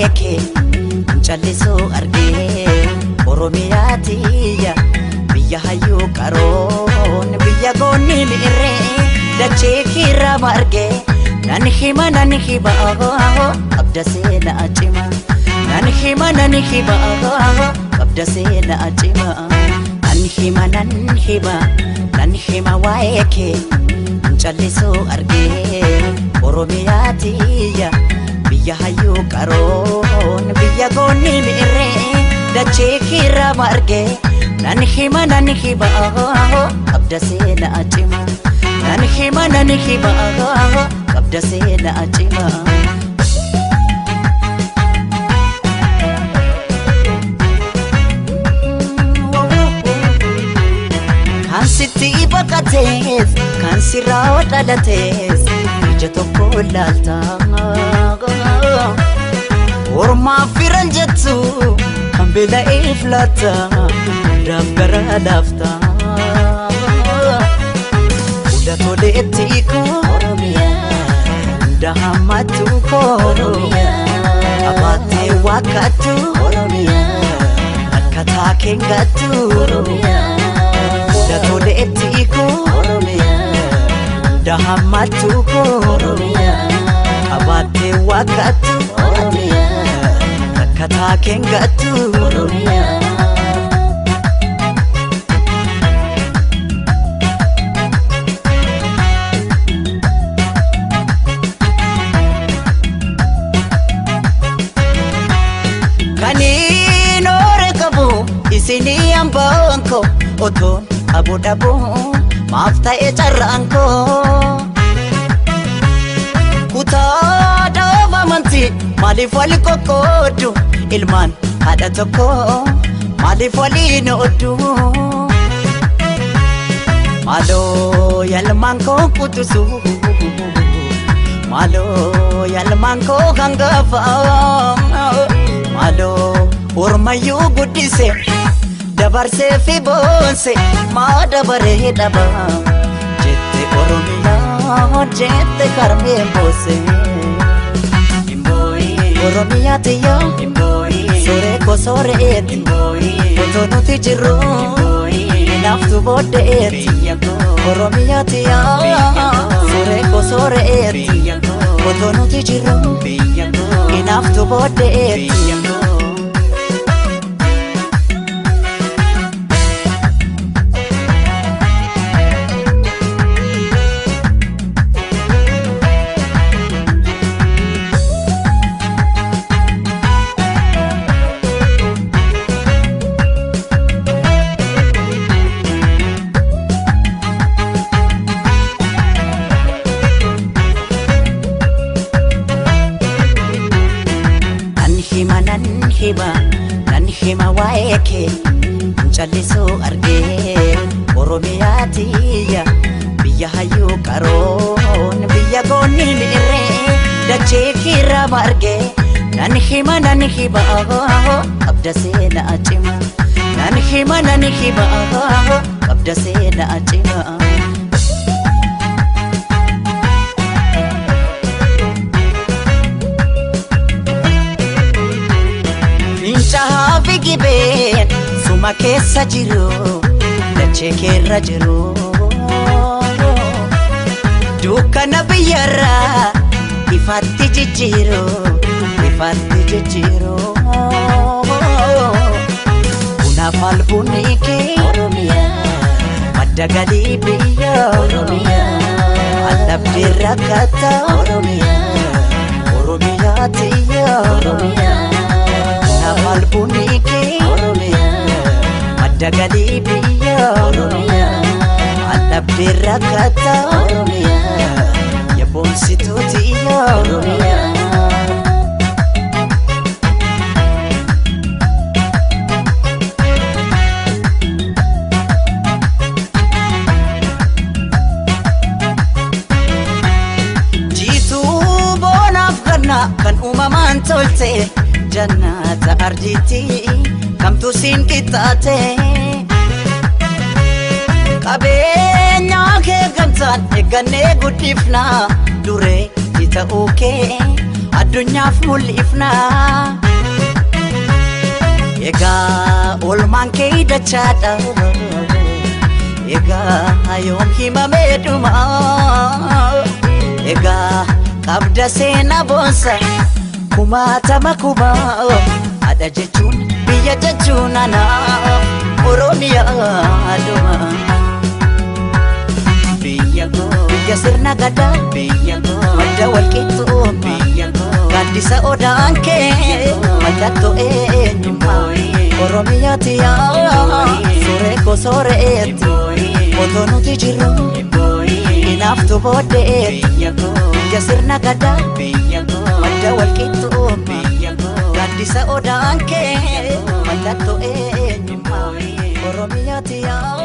waa'ee kee callisuu argee Oromiyaa tiyya biyya hayyuu qaroon biyya goonni mi'irree dachee kiirraa margee nan hima qabda seenaa cima nan hima qabda seenaa cima nan hima nan hima nan hima waa'ee kee callisuu argee Oromiyaa tiyya biyya hayyuu qaroon biyya goonni mi'irree dachee kiirraa margee nan hima qabda seenaa cima nan hima qabda seenaa cima. Kan sitti baqatees kan sirraa dhalatees ija tokko ilaalta. Ormaaf firan jettu kan beela'eef laata hundaaf gara laafta. Hunda toleetti koo hunda hammattu koo qabaattee waakkattu akkataa keengattu. Hunda toleetti koo hunda hammattu koo qabaattee waakkattu akkataa keengattu. Kaniin oore qabu isinii hambaan koo otoon qabu dhabuu maaf ta'e carraan koo. Kutaa dhaaba amantii maaliif wal qoqqooddu ilmaan haadha tokko maaliif waliin ooddu. Maaloo yalmaan koo qutusu maaloo yalmaan koo hangafa maaloo ormayyuu guddise dabarsee fi boonse maa dabaree dhaba jette Oromiyaa jette harmeen boose. Oromiyaa tiyya sooree koo sooreetti otoo nuti jirru naaftu booddeetti. Oromiyaa tiyya sooree koo sooreetti otoo nuti jirru naaftu booddeetti. Nan hima waa'ee kee callisuu argee Oromiyaa tiyya biyya hayyuu qaroon biyya goonni mi'irree dachee kiirraa margee nan hima qabda seenaa cima nan hima qabda seenaa cima. Fincaa'aa fi gibeen suma keessa jiru dachee keerra jiru. Dukkana biyyarraa ifatti jijjiiru ifatti jijjiiru. Kunaaf albuunni kee madda galii biyya allabdee rakkata Oromiyaa tiyya. Kunaaf albuunni kee madda galii biyya allabdee rakkata yaboonsituu tiyya. Jiituu boonaaf ganna kan uumamaan tolte jannata arjiitti kamtu siin qixxaate. Qabeenya kee gamtaan eeggannee guddifnaa duree ta'uu kee Addunyaaf mul'ifna. Egaa oolmaan kee dachaadha. Egaa yoom himamee dhuma. Egaa qabda seenaa boonsa kumaatama kuma. Haadha jechuun biyya jechuun anaaf Oromiyaa dhuma. Biyya koo, Biyya sirna gadaa, biyya koo, madda walqixxuu, biyya koo, gaaddisa odaan kee mallattoo eenyummaa. Oromiyaati yaa suuree koo sooreetti, otoo nuti jirru hinaaftu booddeetti. Biyya koo, Biyya sirna gadaa, biyya koo, madda walqixxuu, biyya koo, gaaddisa odaan kee mallattoo eenyummaa. Oromiyaati yaa.